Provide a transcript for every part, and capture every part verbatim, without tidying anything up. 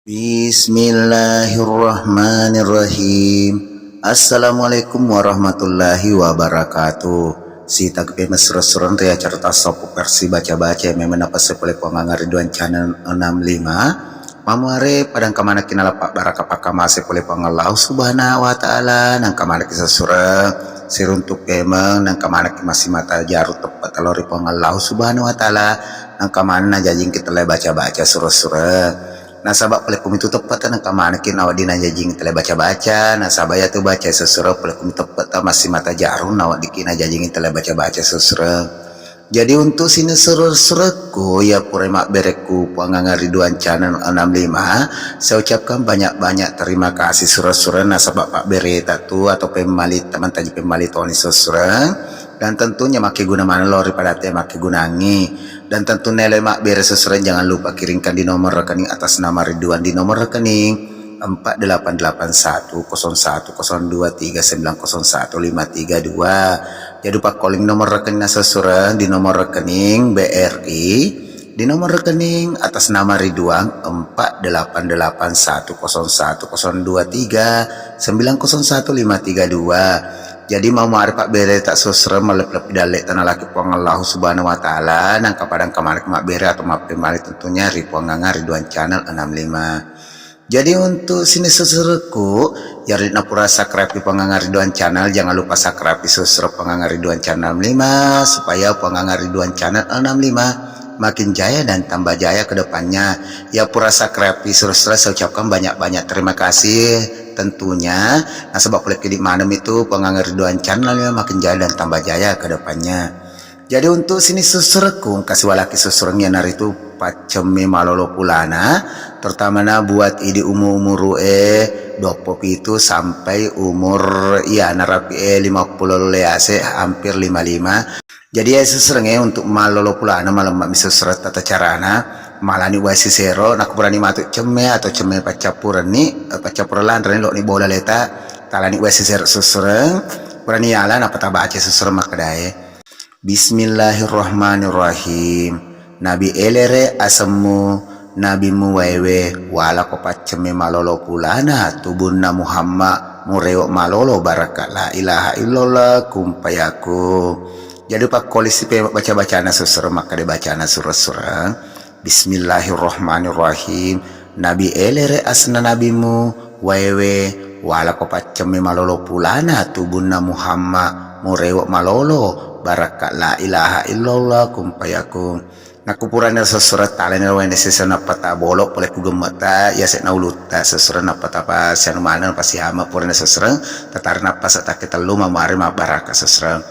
Bismillahirrahmanirrahim. Assalamualaikum warahmatullahi wabarakatuh. Sitagpe messureng-sureng ri acara tasawuf versi baca-baca yang memang napasai pole Puang Angariduan Channel enam lima. Mamuare padang kamanaki nalappa baraka pakkamase pole Puang Allah Subhanahu wa Ta'ala, nangka manaki sessureng siruntuk pemeng, nangka manaki massimata jaru teppe talo ri Puang Allah Subhanahu wa Ta'ala, nangka mana najajingki tele baca-baca sureng-sureng. Nasaba pole kumitu teppeta nengka manekki nawedding najajingi tele baca-baca, nasaba iyatu baca sessureng pole kumitu teppeta massimata jaru naweddikki najajingi tele baca-baca sessureng. Jadi untuk sining sureng-surengku, iya pura mabberekku Puang Angariduan Channel enam lima, saya ucapkan banyak-banyak terima kasih sureng-sureng nasaba pabbereta tu atau pemmali, teman taji pemmali toni sessureng. Dan tentunya makkeguna maneng lao ri padatte makkegunangngi. Dan tentu naelo mabbere sessureng, jangan lupa kirimkan di nomor rekening atas nama Ridwan di nomor rekening empat delapan delapan satu kosong satu kosong dua tiga sembilan kosong satu lima tiga dua. Jadi pakkoling nomor rekening sessureng di nomor rekening B R I di nomor rekening atas nama Ridwan empat delapan delapan satu kosong satu kosong dua tiga sembilan kosong satu lima tiga dua. Jadi mau mari pabbere ta sessureng malebbi-lebbi dalle tana laki Puang Allah Subhanahu wa Ta'ala, nangka padang kamarek mabbere atau mappemali tentunya ri Puang Angariduan Channel enam lima. Jadi untuk sining sessurengku, yari napura subscribe Puang Angariduan Channel, jangan lupa subscribe sessureng Puang Angariduan Channel enam lima supaya Puang Angariduan Channel enam lima makin jaya dan tambah jaya ke depannya. Ya pura subscribe sureng-sureng, saya ucapkan banyak-banyak terima kasih tentunya. Nasaba pole kidi maneng itu Puang Angariduan Channel ya makin jaya dan tambah jaya ke depannya. Jadi untuk sining sessurengku, engka siwalaki sessureng iyanaritu paccemme malolo pulana, terutamana buat idi umur-umuru e duappulo pitu sampai umur iya narapi e lima pulo le ase hampir lima lima. Jadi ya sessureng e untuk malolo pulana malemma mi sessureng tata carana, malani wae sisero, nakko purani matu cemme atau cemme paccappurenni, eh, paccappureng lanreni loni bola leta, talani wae sisero sessureng, purani yala nappa tabaca sessureng makkedae. Bismillahirrahmanirrahim. Nabi elere asemmu, nabimu waewe, walako paccemme malolo pulana, tubunna Muhammad, murewe malolo barakka la ilaha illallah, kun fayakun. Jadi pakkolisi pe baca-bacana sessureng, makkeda bacana sureng-sureng. Bismillahirrahmanirrahim. Nabi elere asna nabimu, waewe, walako paccemme malolo pulana tubunna Muhammad, murewe malolo barakka la ilaha illallah kun fayakun. Nakko purani sessureng talani wae sisero nappa tabolo pole ku gemmeta, yase na ulutta sessureng nappa tapa sianu maneng nappa siama purani sessureng, tatari nappa sa takke tellu mamari mabbaraka sessureng.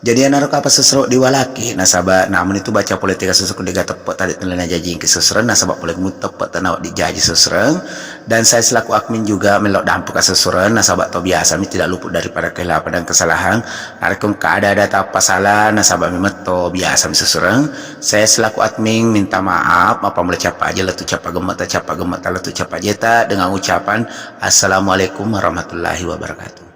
Jadi iyanaro kapang sessureng diwalaki, nasaba namun itu baca pole tega sessureng dega teppe tadi tena najajingki sessureng, nasaba pole mu teppe tena wedding jaji sessureng. Dan saya selaku admin juga melo dampuka sessureng, nasaba to biasa mi tidak luput daripada kehilapan dan kesalahan. Narekko engka ada-ada tappa salah, nasaba memang to biasa mi sessureng. Saya selaku admin minta maaf, mappammula cappa aja lettu cappa gemmeta, cappa gemmeta lettu cappa jeta dengan ucapan assalamualaikum warahmatullahi wabarakatuh.